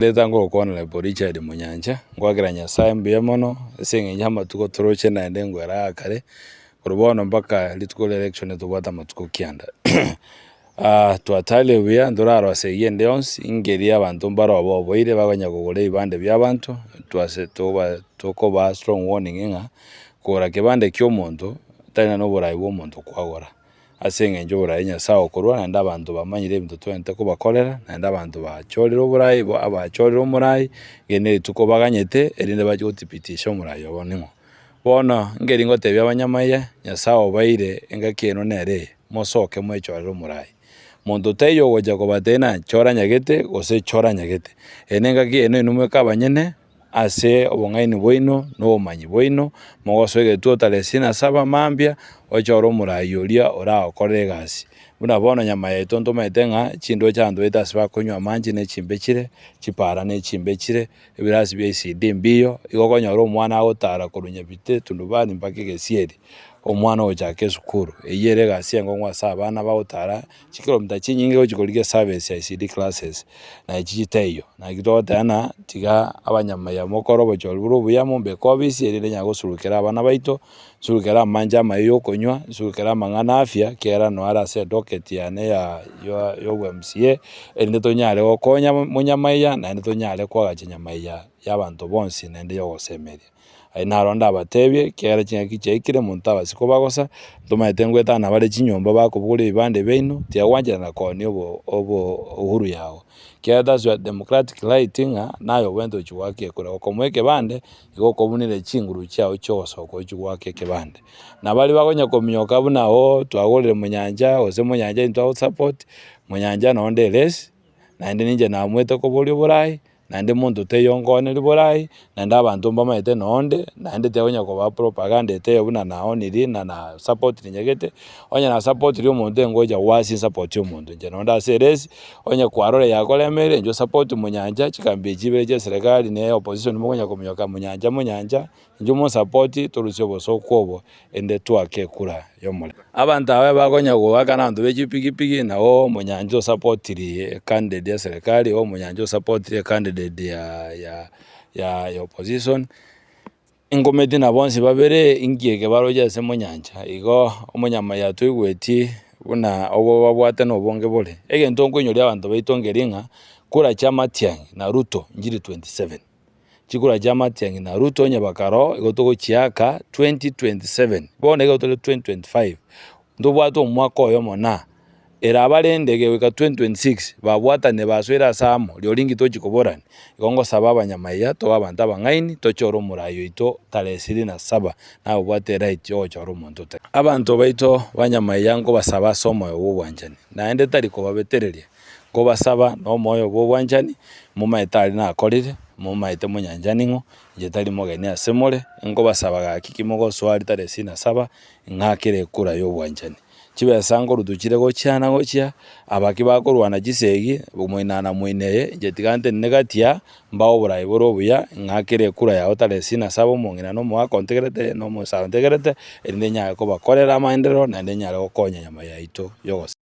Reta ngokwana na Richard Munyancha, ngoakera Nyasae mbuya mono ase eng'encho y'amatuko toroche naende ngoera aa kare, korwa bono mpaka rituko ria election tobwate amatuko kianda. Twataria buya ntorarose eyio ende yonsi, ingeria abanto mbare oboboire bakonya kogora ebibande bia abanto, twase toba tokobaa strong warning ng'a kogora kebande kia omonto tari na oborai bwa omonto kwagora. Ase engencho oboraai Nyasae okorua, naende abanto bamanyire ebinto twenerete kobakorera, naende abanto bachorire oboraai abachorire omoraai, eri nerituko baganyete erinde bache gothibitisha omoraai obo ning'o. Bono nkeri ngotebia abanyamaiya, Nyasae obaeire engaki eno nere eye, mosoke mwechorere omoraai. Monto taiyo ogocha kobatebia ng'a chora nyagete gose chora nyagete, eye nengaki eno inwe mweka abanyene. Ase obong'aini bwaino na obomanyi bwaino, mogosoa egetuo tarehe isini na saba mambia, ochore omoraai oria oragokorere egasi. Buna bono nyama yaito ntomaete ng'a chindoche abanto baito ase bakonywa amanche ne chimbe chire, chipara ne chimbe chire, ebirasi bia ECD mbiyo, igo okonyora omwana agotara korwa Nyabite, Tundubani mpaka Egesieri, omwana ogochaka esukuru. Eyio ere egasi enkong'u ase abana bagotara chikilomita chinyinge gochia korigia eservice ya ECD classes, na echi chitaiyo. Naki togoteba ng'a tiga abanyamaya mokore obochori bore obuya mombeke obisi erinde nyare gosurukera abana baito, nsurukere amanche amaya ya okonywa, nsurukere amang'ana a afya, ekiagera noyo are ase edocket yane ya ya obo MCA, erinde tonyare gokonya monyamaiya naende tonyare koagacha enyamaiya ya abanto bonsi naende ya ogosemeria. Aye naro ndabatebie, ekiagera chingaki chiaikire monto tabasi kobagosa, ntomaete ngoetana bare chinyomba bakobogoria ebibande biaino, tiyagwancherana koonia obo obo uhuru yao. Ekiagera that's your democratic right ng'a naye obwenerete gochia goaka ekura. Gokomoa ekebande, igo okobunire chinguru chiao chiogosoka ochie goaka ekebande. Na baria bakonya kominyoka buna ooh twagorire monyancha gose monyancha intwe agosupport, monyancha nonde eresi, naende ninche namoete koboria oborai. naende monto taiyo nkooneri borai, naende abanto mbamaete nonde, naende tibakonya kobaa propaganda etaiyo buna naoniri na na sapotiri nyagete, onye nasapotiri omonto engocha gwasi nsapoti omonto inche nonde ase eresi, onye kwarora yakoremeire inchuo sapoti monyancha, chikambi echi ibere chia eserekari na opposition mokonya kominyoka monyancha monyancha. Inchuo mosapoti torusie obosooku obo, erinde toake ekura y'omorembe. Abanto aba bakonya goakana abanto be chipigipigi na oo omonyancha osapotiri ecandidate ya serikali, oo omonyancha osapotiri ecandidate ya ya ya ya opposition, nkometi na bonsi babere inki eke baroche ase monyancha. Igo omonyamaya toigweti buna obo babwate na obonge bore. Egento nkoinyoria abanto baito nkeri ng'a, kura chia Matiang'i na Ruto nchiri 27. Chikura chia Matiang'i na Ruto onye bakaroo igo togochiaka 2027 bono igo tore 2025 ntobwate omwaka oyomo na eraba rende egegoika 2026 babwatanire basoire ase amo rirorio inki tochi koborani igo ngosaba abanyamaiya tobe abanto abang'aini tochore omorai oito tarehe ishirini na saba nabobwate eright yogochora omonto otari. Abanto baito banyamaiya nkobasaba ase omoyo bwa obwanchani naende tari kobabetereria Nkobasaba nomoyo bw'obwanchani, momaete aria nakorire, momaete monyanchani ng'o, inche tari mogeni ase more, nkobasaba gaki ki mogosoa aria tarehe isini na saba, ng'akere ekura y'obwanchani. Chibesa nkorutwa chire gochia na gochia, abaki bakorwana chisegi, moina na moina eye, inche tiga ntenene gati aa, mbae oborai bore obuya, ng'akere ekura yao tarehe isini na saba omong'ina na omogaka ontegerete, na omosae ontegerete, erinde nyare kobakorera amaenderero, naende nyare gokonya nyama yaito yogoseka.